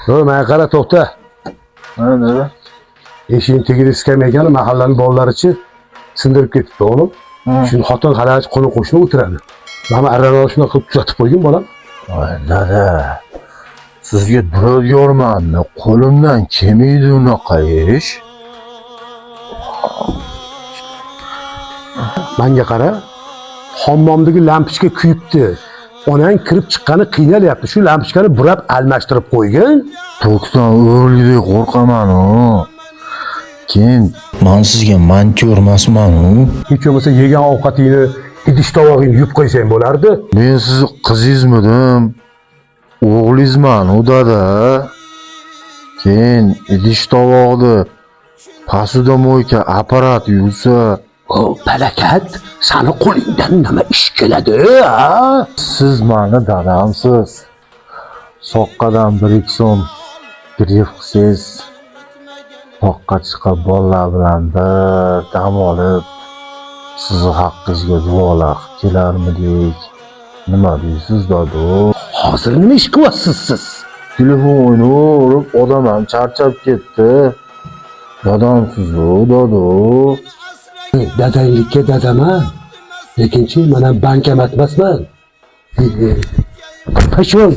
Menga qara, to'xta. Ha, dada. Eshikning tagida skameykani mahallaning bolalarichi sindirib ketibdi, o'g'lim. Shuni xotin hali qo'ni qo'shni o'tiradi. Mana arralarni shunaqa qilib tuzatib qo'ygin, bolam. Voy dada. Sizga duradgormanmi? Qo'limdan kelmaydi unaqa ish. Menga qara. Hammomdagi lampochka kuyibdi. Onang kirib chiqqani qiynalyapti. Shu lampochkani burab almashtirib qo'ygin. Tokdan o'rgidek qo'rqaman u. Keyin man sizga mantyor emasman u. Hech bo'lmasa yegan ovqatingni, idish tovog'ingni yuvib qo'ysang bo'lardi. Men sizni qizingizmidim? O'g'lingizman u dada. Keyin idish tovoqni посудомойка apparat yuvsa, O, palakat, sani qo'lingdan nima ish keladi, ha? Siz mani dadamsiz. Soqqadan 1-2 so'm grif qilsangiz, toqqa chiqib bolalar bilan bir dam olib, sizni haqqingizga duolar qilib kelarmidik. Nima deysiz, dado? Hozir nima ish qilyapsiz siz? Telefon o'ynayverib odam ham charchab ketdi. Dadamsiz-u, dado. Dadanglikka dadaman. Lekinchi, mana bankomat emasman. Pashon.